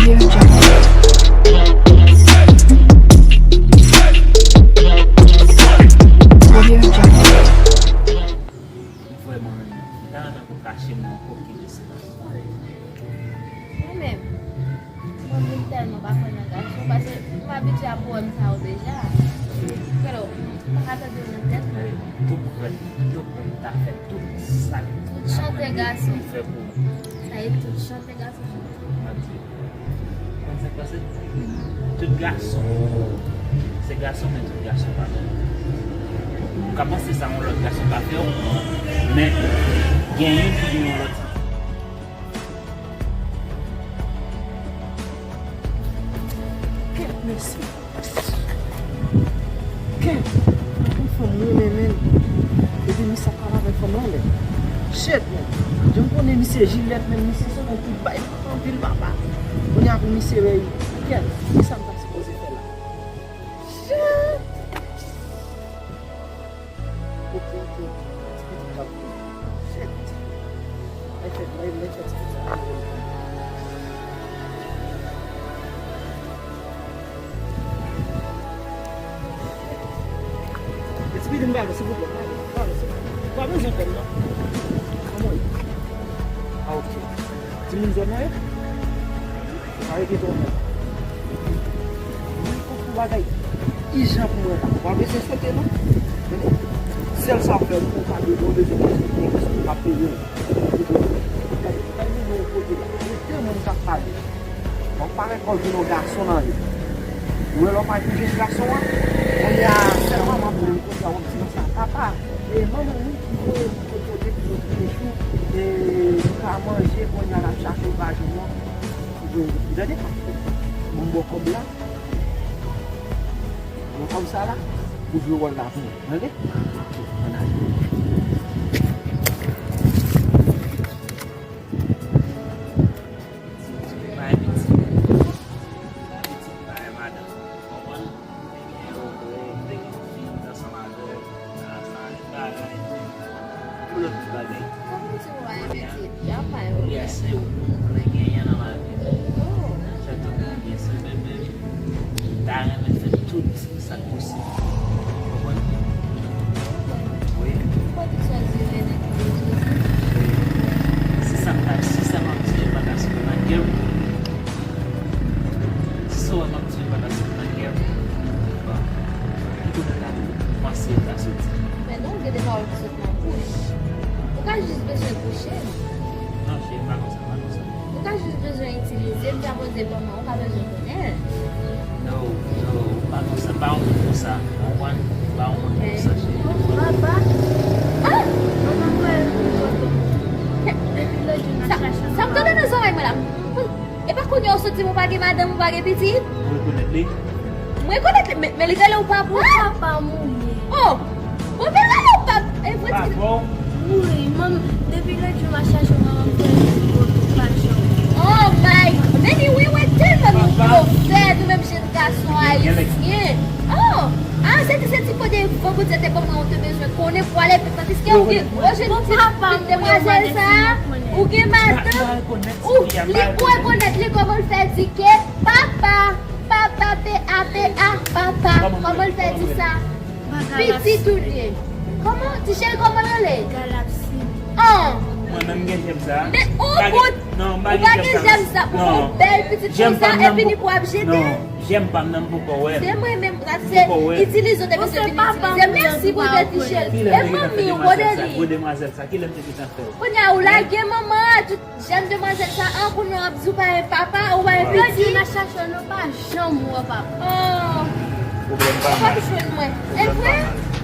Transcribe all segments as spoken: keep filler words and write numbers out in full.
Audio Jungle. Audio Jungle. Vrèman, ta nan pou kache mwen ankò ki de se. Mwen menm, mwen vin tèlman pa kwè nan gason, paske m abitye a pwoblèm sa yo deja. Freo, m pa ka tande w nan tèt mwen. Tou prèt, tou prèt, ta fè tout sa. Tout chante gason. Fè pou ou. Sa e tout chante gason. M ap di, konn sa k pase? Tout gason, se gason, men tout gason pa menm. Ou ka panse sa yon lòt gason ka fè w, men gen youn ki gen yon lòt. Kèt, mèsi. Kèt, yon fanm mwen renmen, men epi misye ap pale avèk fanm lan, men shit, men jan m konnen misye Jilèt, men misye se yon tout bay anpil papa. Kounye a pou misye wè, kèt, kisa m ta sipoze fè la? Shit! Ok, ok. Ti pitit k ap vini. Shit. Mwen fè, mwen, mwen fè ti pitit la. Ti pitit m pale, silvouplè, pale, pale, silvouplè. Pa bezwen pè m, non. Kòman w ye? Ah, ok. Timoun zòn nan yo? Sa rete tou mwen. Mwen konn yon bagay ijan pou mwen la. W ap bezwen sote non. Tande? Sèl sa w fè, ou pa bezwen, ou bezwen konsolte, paske w ap peye. Gade, gade yon kote la. Gen de moun k ap pale. W ap parèt kòm vin yon gason nan yo. Ou wè lè w pa vin jwenn gason an. Kounye a, sèlman m ap vin kote a, w ap di konsa, papa, e manman ou ki voye m kote pou yo touye chou, e m ka manje, kounye a l ap chache, l pa jwenn non. Ou tande? Bon, m ba w kòb la. Bon, kòb sa la, pou jwe wòl la pou mwen. Tande? Ann ale. Bay pitit. Bay pitit, bay madanm. Konprann? Yo, yo, yo, yo, ansanm avè l. Pou lòt bagay. Kòm ou di w pa envesti, y a pa yon pwoblèm. Yes, se ou mwen genyen nan lavi m. Oh. Fè tout mwen byen, se bebe. M ta renmen fè tout sa k posib. Konprann? Wi. Poukisa w di rele tout moun? Si sa m ta, si sa m ap di, pa ta sou nan kè m. Si sa w ap di, pa ta sou nan kè m. Bon. Ou konnen la, ou panse l ta soti. Men non, gen de pawòl ki sot nan bouch. Ou ka jis bezwen kouche m. Non, cheri, pa konsa, pa konsa. Ou ka jis bezwen itilize m, sa vle di manman, ou pa bezwen konnen. No, no, pa konsa, pa yon moun konsa. Ou konprann? Pa yon moun konsa, cheri. Papa? Ah! Manman kwè m. Depi lòt jou n ap chache. Sa m tande nan zòrèy mwen la. E pa kounye a w sot di m ou pa gen madanm, ou pa gen pitit? Mwen rekonèt li. Mwen rekonèt li, men, men li rele w papa. Papa m ou ye. Oh! Bon, men rele w papa. E vre ti. Papa w? Wi, manm, depi lòt jou m ap chache manman m, fè l di m kote w pa janm. Oh my. Men li wi, wè tèlman nou blofè, nou menm jèn gason ayisyen. Oh! Ah, se ti, se ti kote vandredi te ban mwen, ou te bezwen konnen pou ale, tandiske ou gen gwo jèn ti demwazèl sa, ou gen madanm. Ou, li pou rekonèt li kòman l fè di ke papa, papa, P A P A, papa. Kòman l fè di sa? Pitit ou li ye. Kòman, ti cheri, kòman l rele? Galapsin. An. Mwen menm gen jèm sa. Men ou pa gen, non, m pa gen jèm sa. Ou pa gen jèm sa pou yon bèl pitit konsa, epi li pou ap jete. Non, jèm pa m nan, m poko wè l. Se mwen menm, sa se itilize, ou te bezwen vin itilize. Mèsi pou bèl ti cheri. E manmi w, gode li. Gwo demwazèl sa, kilè m te gentan fè l? Kounye a, ou lage manman an, tout jèn demwazèl sa an, kounye a w ap di w pa gen papa, ou pa gen pitit. Lòt jou n a chache w, nou pa janm wè papa. Oh. Pwoblèm pa mwen. Ou p ap jwenn mwen. E vre?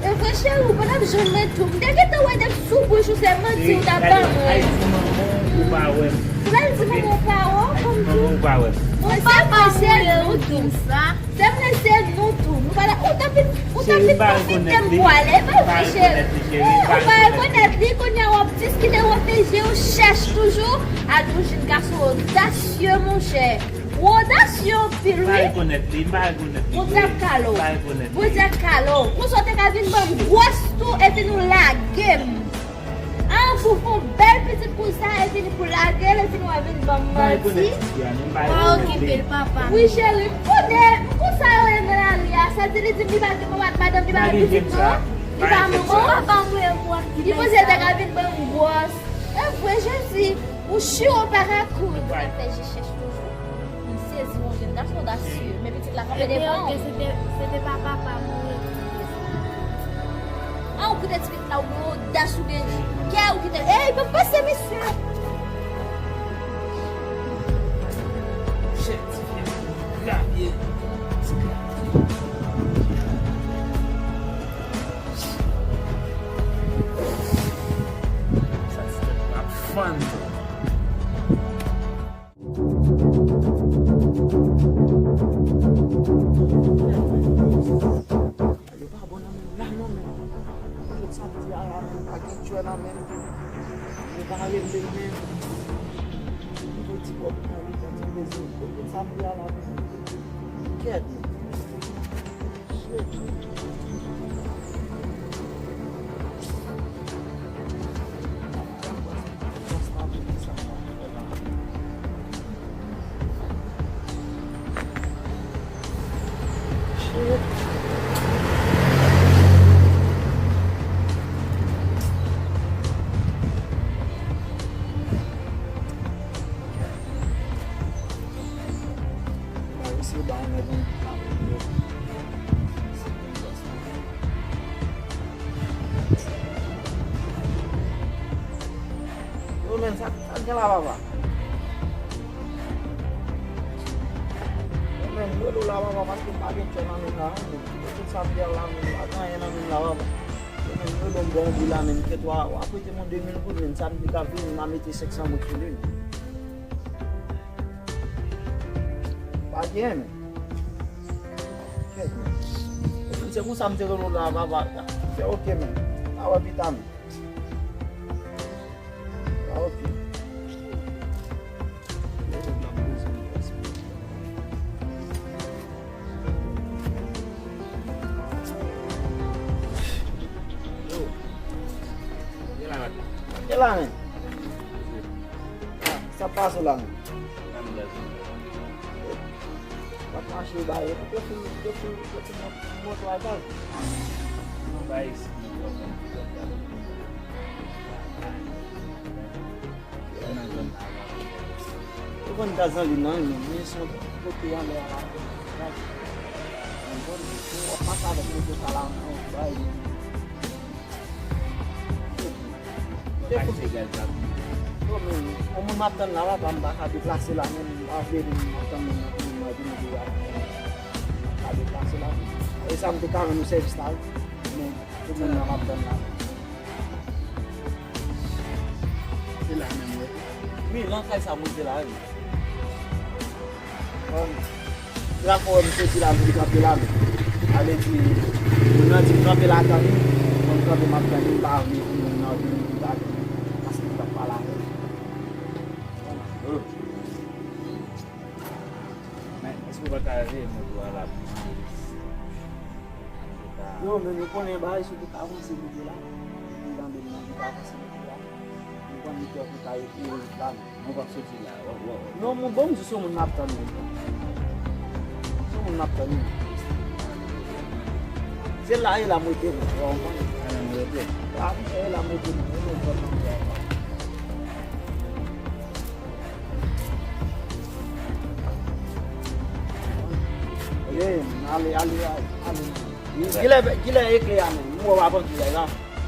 E vre, cheri, ou pa t ap jwenn mwen tou. M te gentan wè depi sou bouch ou se manti ou t ap ban mwen. Ay, di manman w ou pa wè m. Ou pral di manman w pa wè w, kòm tou. Manman w pa wè m. Bon, se vre, se nou tou. Se vre, se nou tou. Nou pa la, ou t ap vin, ou t ap vin pwofite m pou ale, pa vre, cheri? Ou pa rekonèt li, kounye a w ap diskite, w ap fè je w chèch toujou. Adou, jèn gason odasye, monchè. Ou odasye anpil, wi. Bondye ap kale w. Bondye ap kale w. Konsa w te ka vin ban m gwòs tou, epi nou lage m. Ah, pou fè yon bèl pitit konsa, epi pou lage l, epi nou al vin ban m manti. Pa okipe Wi, cheri, m konnen, m konn sa yo ye nan lari a. Sa di li di m li pa gen madanm, li pa gen pitit, non? Li pa manman. Papa m voye m pou w ap di bagay sa. Li poze te ka vin ban m gwòs. E vre, Jezi, ou si ou pa ka koud. Ou fè je chèch toujou. M sezi, yon jèn gason odasye. Men pitit la kanpe devan w. Se te, se te pa papa m voye m. Ah, ou kite ti pitit la, ou gen odas, ou gen kè, ou kite. Ey, pa pase, mesye! Shit, ti fi a grav ye. Ti grav. Sa ti tèt ap fann tou. Yo pa bon nan menm la non, men. Tout sa m di a la, men, pa gen tchwè nan menm. Yo pa renmen menm. Yo di, bon, pou mwen, li konn ti plezi. Tout sa m di a la, men. Kèt. Yo, men, sa, sa gen la, papa? Yo, men, rele w la, papa, paske m pa gen tchè nan men la, men. Tout sa m gen la, men, pa gen anyen nan men la, papa. Yo, men, rele w m ba w yon bi la, men. Kèt, w a, w a prete m yon de mil goud, men. Samdi k ap vini, m a mete senk san goud sou li. Pa gen, men. Kèt, men. Se pou sa m te rele w la, papa. Fè oke, men. A wè pita, men. A, oke. Yo. Yo la, men. Yo la, men. Sa pase la, men. W ap mache bay, yo fin, yo fin, yo fin mont, mont w a gaz. Nou bay isi, nou bay. Yo vann gaz nan li nan, men, men se yon kote anlè a la. Gaz. Yon bon, w ap pase avèk moto sa la, yon bay. Yo, men, yon moun m ap tann la, papa, m pa ka deplase la, men, m pa vle vin, m ap tann moun nan, pou moun nan vini, pou y ap, m pa deplase la. E sa m te ka rann nou sèvis la, wi. Men, pou moun nan m ap tann la. Se la menm, wi. Wi, nan kay sa, m rete la, wi. Bon, drapo wè m soti la, m kanpe la, men. Ale di, moun nan di m kanpe la, tann li. Bon, m kanpe, m ap tann li, m pa vle pou moun nan vini, pou l pa vini. Paske m t ap pale avè l. Bon. Men, èske w pa ka rele mwen pou w al ap manje? Yo, men nou konnen bagay sou pou ka avanse kote la. Ou tande m nan, pou ka avanse kote la. Nou konn li pè pou ka ekri la. Mwen p ap soti la. W ap, w ap, w ap. Non, mon bon, m di se yon moun m ap tann menm. Se yon moun m ap tann menm. Se la e la m rete menm, w konprann? A, menm rete. A, m se la m rete menm. Mwen menm zòn nan m ye a. Ale, ale, ale, ale. Kilè, kilè ekle a menm? M wè w ap antre la.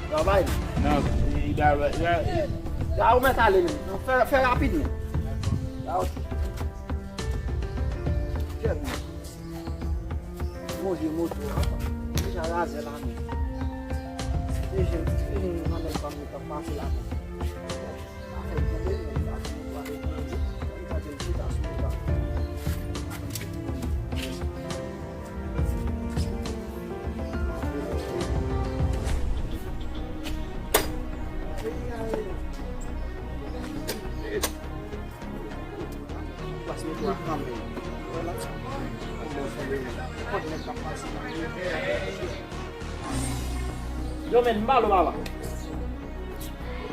Travay. Non, li ba, li ba. La ou mèt ale menm. Non, fè, fè rapid menm. La, ok. Kèt menm. Mon Dieu, moto a. Deja razè la menm. Deja, deja, nan nèg pa mwen k ap pase la menm. Yo, men, m ba lo papa.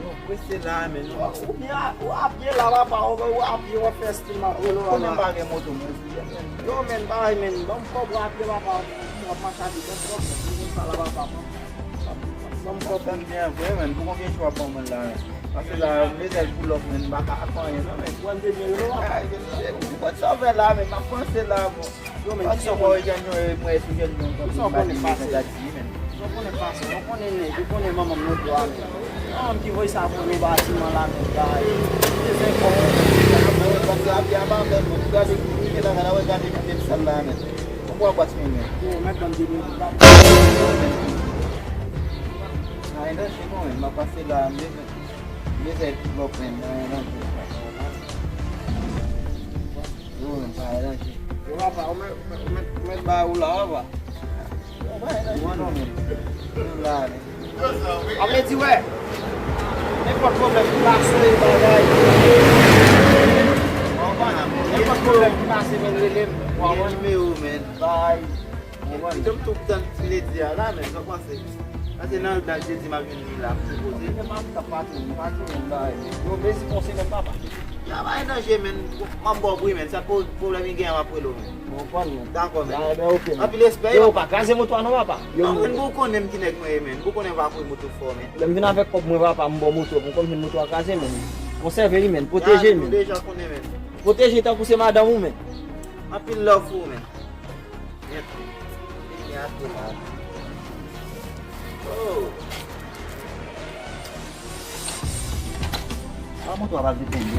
Nou prese la, men nou. Ou byen a, ou a pye la, papa, ou, ou a pye, w ap fè estim ap rele w la. Konnen m pa gen moto, mwen, men. Yo, men, bay, men, ban m kòb ou a pye, papa, w ap mache a pye, ban m kòb, men, m gen sa la, papa, ban m kòb. Ban m kòb. Tande byen vre, men, pou konbyen jou w ap ban mwen la, men? Paske la, mezèl pull up, men, m pa ka fè anyen, non, men. Ou wè m te byen rele w, papa? Ay, men, ou konn sa w fè la, men, m ap panse la, bon. Yo, men, kisa w konnen? Mwen, si w konnen pase, ou konnen nèg, ou konnen manman m nan dwa, men. Manman m ki voye sa pou nou batiman la, men, bay. Yo, men, gade, gade, gade, gade sal la, men. Ou pran batiman, men. Yo, mèt ban m de minit la. Ay, nan chen, non, men, m ap pase la, men, men, men, men, men, men, men, men, Yo, men, pa ranje. Yo, papa, ou mèt, ou mèt, ou mèt, ou mèt bay ou la, papa. Yo, pa ranje, non, men. Yo, la, men. Ap redi, wè. Nenpòt pwoblèm ki pase, bagay. Nenpòt pwoblèm ki pase, men, rele m. Gen nimewo, men. Bay. Ou konprann? Kite m tou tann ti ledi a la, men, sa w panse? Paske nan, nan jedi m ap jwenn li la, m sipoze. Yo, mezi konse, men, papa. Travay nan je, men, m ap ba w pri, men. Sa pwoblèm li genyen, m ap rele w, men. Mwen konprann, men. Dakò, men. Anpil respè. Yo, pa kraze moto a non, papa. Yo, men, pou w konnen m ki nèg mwen ye, men. Pou w konnen m pa kouye moto fò, men. Lè m vin avèk kòb mwen, papa, m ba w moto. Pou kòm vin moto a kraze, men. Konsève li, men. Pwoteje, men. Ou deja konnen, men. Pwoteje tankou se madanm ou, men. Anpil love pou ou, men. Mèt, li ate la. Oh. A, moto a pa vle pende.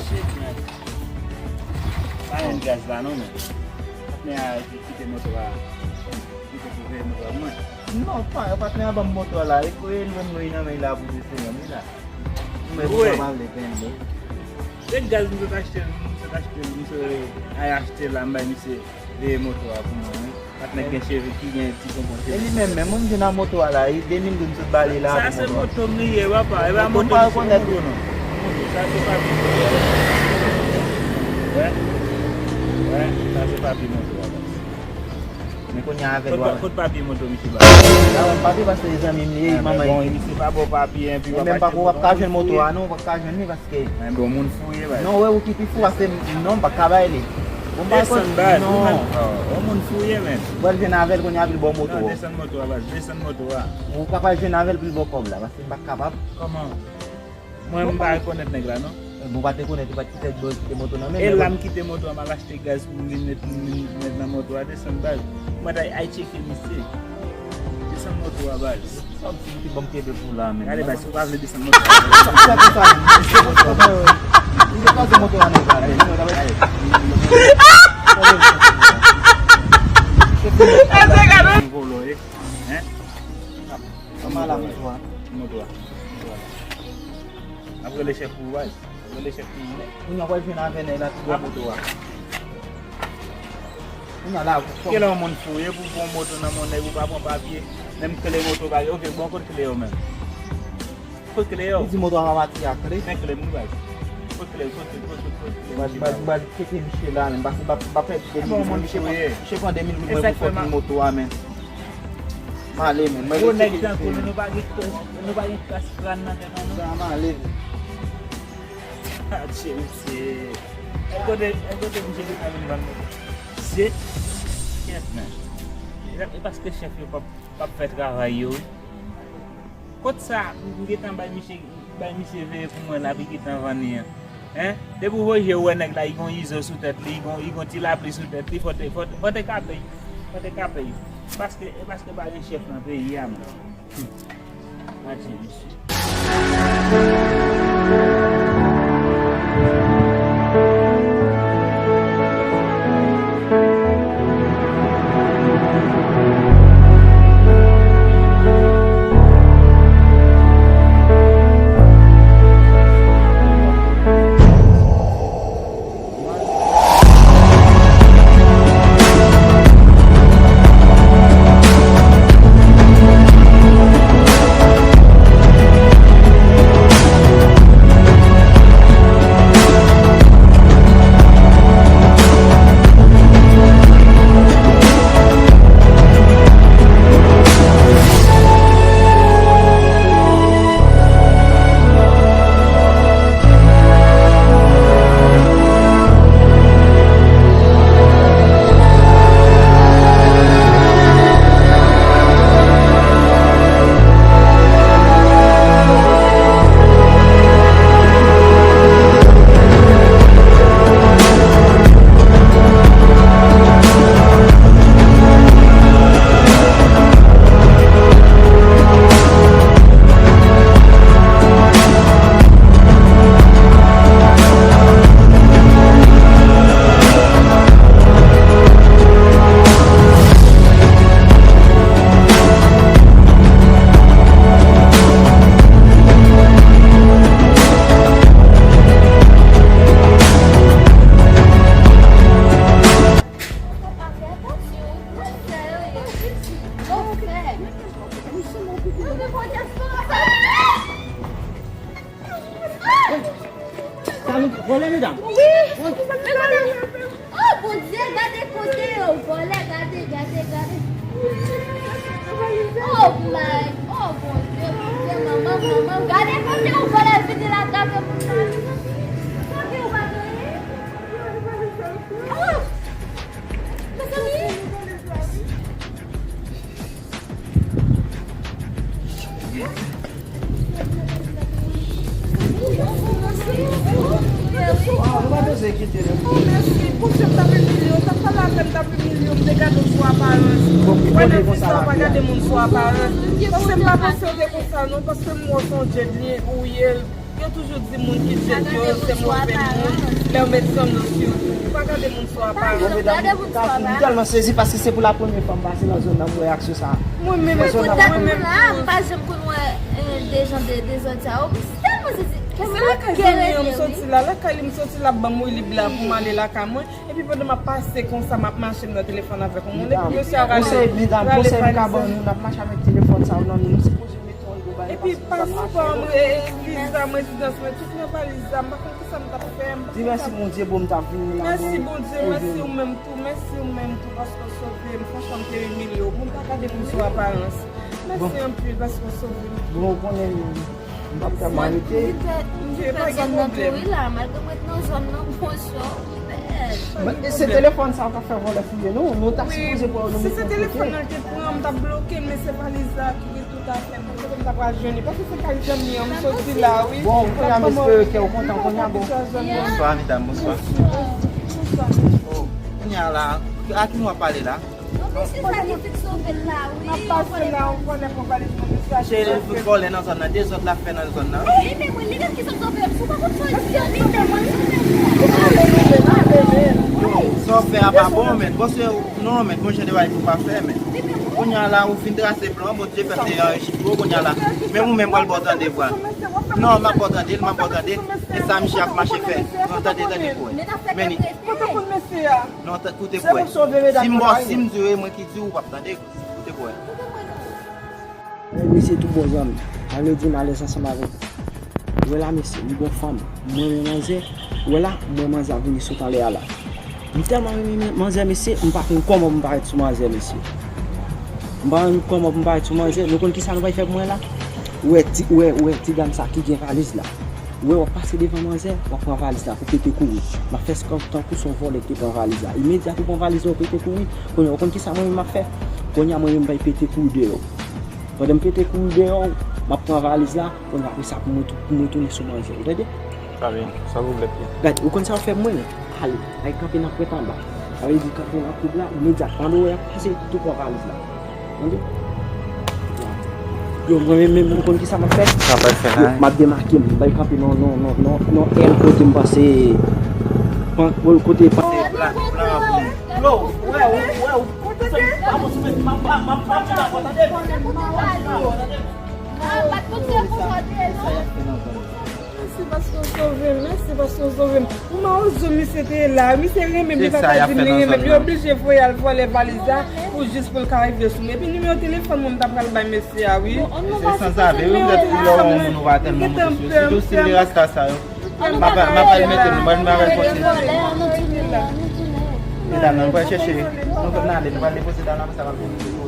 Shit, man. Pa jwenn gaz la non, men. Patnè a kite moto a. Li te pou veye moto a pou mwen. Non, pa, patnè a ban m moto a la. E kote l menm nou nan men la pou de semèn, wi la. Mwen, wi. Mwen pa vle pende. Se gaz m sot achte, m sot achte, m sot al achte la, m bay misye veye moto a pou mwen, wi. Patnè gen cheve ki gen ti ponpon cheve. E li menm, menm, mwen m vin nan moto a la, e de mil goud m sot ba li la pou moto a. Sa se moto m li ye, papa, e pa moto misye, moto non. Moto, sa se papye moto a. Wè? Wè? Sa se papye moto a, baz. Men kounye a avè l, wè. Kot papye moto misye ba? La wè m papye paske se zanmi m li ye, manman li. Bon, misye pa ba w papye, epi w ap achte moto. Ou p ap ka jwenn moto a non, ou p ap ka jwenn li paske. Men bon, moun fou ye, baz. Non, wè, ou ki pi fou paske m, non, m pa ka bay li. Bon, m pa konn, desann, baz, non. Oh, yon moun fou ye, men. Ou pral jwenn avè l kounye a pou l ba w moto a. Non, desann moto a, baz, desann moto a. Ou kapab jwenn avè l pou l ba w kòb la, paske m pa kapab. Kòman? Mwen, m pa rekonèt nèg la, non. Bon, ou pa t rekonèt, ou pa t kite, bon, kite moto nan men l. E la m kite moto a, m al achte gaz pou m vin met, vin met nan moto a, desann, baz. Mwen ta al tcheke misye. Desann moto a, baz. Sa w di ki ban m kenbe pou la, men. Gade, baz, si w pa vle desann moto a. Sa, sa, sa, sa, men. Misye pa vle moto a, nèg la, men. Volo, eh. Hein? Kòman la, moto a? Moto a. Ap rele chèf pou ou, baz. Ap rele chèf pou ou. Kounye a, w al jwenn avè nèg la, tou bon moto a. Kounye a la, kilè yon moun fou ye pou pran moto nan men nèg ou pa pran papye, menm kle moto pa gen. Ok, bon, kot kle yo menm? Kot kle yo? Li di moto a pa pati a kle. Men kle m wi, baz. Kot kle, kot, kot, kot, kot kle? Baz, baz, baz, tcheke misye la, menm, paske m pa, m pa pèdi de misye, misye pran de mil goud mwen pou fòt li moto a, menm. M ale, men. Gwo nèg tankou nou, nou pa gen, nou pa gen kras kràn nan tèt nou, non. Sa m ale, men. Adje, mesye. E kote, e kote misye te ka vin vann nou? Shit. Kèt, men. E, e paske chèf yo p ap, p ap fè travay yo, wi. Kot sa, m gentan bay misye, bay misye veye pou mwen la, pou l gentan vann li an. Hein? Depi w voye je w wè nèg la, li gon izo sou tèt li, li gon, li gon ti lapli sou tèt li, fò te, fò te, fò te ka peye. Fò te ka peye. Paske, e paske pa gen chèf nan peyi a, menm. Adje, mesye. Oh, Bondye, gade kote yo vòlè, gade, gade, gade. Oh my, oh, Bondye, Bondye, manman, manman, gade kote yo vòlè vini la, gade moun nan. Kote yo pa genyen? Oh, mezanmi. Oh, mèsi. Konsèp t ap imilye w, sa pa lapenn t ap imilye w, m te gade w sou aparans. Wè nan vi sa w pa gade moun sou aparans. Paske m pa panse w te konsa non, paske m wè w se yon djed li ou ye. Yo toujou di moun ki djed yo se move moun. Lè yo met zanno sou yo, pa gade moun sou aparans. M tèlman sezi paske se pou la premye fwa m pase nan zòn nan m wè aksyon sa. Mwen menm, mwen menm. M pa janm konn wè de jan de dezòd sa yo. M tèlman sezi. Se lakay zanmi an m soti la, lakay li m soti la, ban m wi lib la pou m ale lakay mwen. Epi pandan m ap pase konsa, m ap mache m nan telefòn avèk yon moun. Epi mesye a rale, rale valiz la. Medam, konsèy m ka ban nou, n ap mache avèk telefòn sa yo nan men nou, se poze mete yon gwo bagay. Epi paspò m, viza m, rezidans mwen, tout nan valiz la, m pa konn kisa m t ap fè. M pa konn sa. Di mèsi Bondye, bon, m t ap vini la. Mèsi Bondye, mèsi ou menm tou, mèsi ou menm tou paske w sove m. Franchman, m te imilye w. Moun pa gade moun sou aparans. Mèsi anpil paske w sove m. Bon, ou konnen m p ap ka m arete. M vin pèd zòn nan tou wi la, malgre m ret nan zòn nan, bonswa, m pèd. Se telefòn sa k ap fè vòlè fouye nou, nou ta sipoze pran nou met yon kote. Si se telefòn nan l te pran, m t ap bloke l, men se valiz la ki gen tout afè m. Kote m ta pral jwenn li? Paske se kay zanmi an m soti la wi. Bon, kounye a m espere kè w kontan kounye a, bon. Bonswa medam, bonswa. Oh, kounye a la, a ki nou ap pale la? Cheri, l fout vòlè nan zòn nan. Dezòd l ap fè nan zòn nan. Sa w fè a pa bon, men. Bon, se, non, men. Bon jan de bagay pou w pa fè, men. Kounye a la, ou fin trase plan, Bondye fè te anrejistre w, kounye a la. Men ou menm, pral ba w tande vwa. Non, m ap ba w tande l, m ap ba w tande l. E sa misye ap mache fè. Non, tande, tande pou wè. Men li. Kote konn mesye a? Non, koute pou wè. Si m ba w, si m di w, e mwen ki di w, ou p ap tande. Koute pou wè. Mesye tou bon zanmi. Sa vle di m alèz ansanm avèk ou. Ou wè la mesye, m gon fanm. M renmen manzè. Ou wè la, m wè manzè ap vini sot anlè a la. M tèlman renmen manzè mesye, m pa konn kòman pou m parèt sou manzè mesye. M pa konn kòman pou m parèt sou manzè. Nou konn kisa nou pral fè pou mwen la? Ou wè ti, ou wè, ou wè ti dam sa ki gen valiz la. Ou wè w ap pase devan manzè, w ap pran valiz la pou pete kouri. M ap fè tankou se yon vòlè ki te pran valiz la. Imedyat ou pran valiz la, ou pete kouri. Kounye a, ou konn kisa mwen menm m ap fè? Kounye a, mwen menm m pral pete kouri deyò. Pandan m pete kouri deyò, m ap pran valiz la, kounye a, apre sa, pou mwen tou, pou mwen tounen sou manzè. Ou tande? Pa gen, sa pwoblèm gen. Gad, ou konn sa w fè mwen menm? Ale, al kanpe nan pwent anba. Sa vle di kanpe nan koub la, imedyat. Pandan w wè y ap pase, tou pran valiz la. Tande? Yo, mwen menm, menm, ou konn kisa m ap fè? Sa w pral fè la? Yo, m ap demake m, m pral kanpe nan, nan, nan, nan, nan èl kote m panse, kote m panse. Blan, blan, blan. Bro, ou wè, ou wè, ou konn sa ki pa bon sou men, m ap, m ap, m ap, m ap, tande? M ap, m ap, tande? Ah, pa t konn se konsa w te ye, non? Mèsi paske w sove m, mèsi paske w sove m. Ou mawozo misye te ye la, misye renmen m, li pa ka di m li renmen m. Li oblije voye al vòlè valiz la pou jis pou l ka rive sou mwen. Epi nimewo telefòn mwen m ta pral bay mesye a wi. Se sanzave wi, ou mèt pou lè w wè yon moun ou pa tèlman monte sou yo. Sitou stil de rasta sa yo. M ap al mete nou, ban nou bagay kontinye. Medam nan, nou pral chèche, nou pral ale, nou pral depoze dam nan, apre sa m ap vini.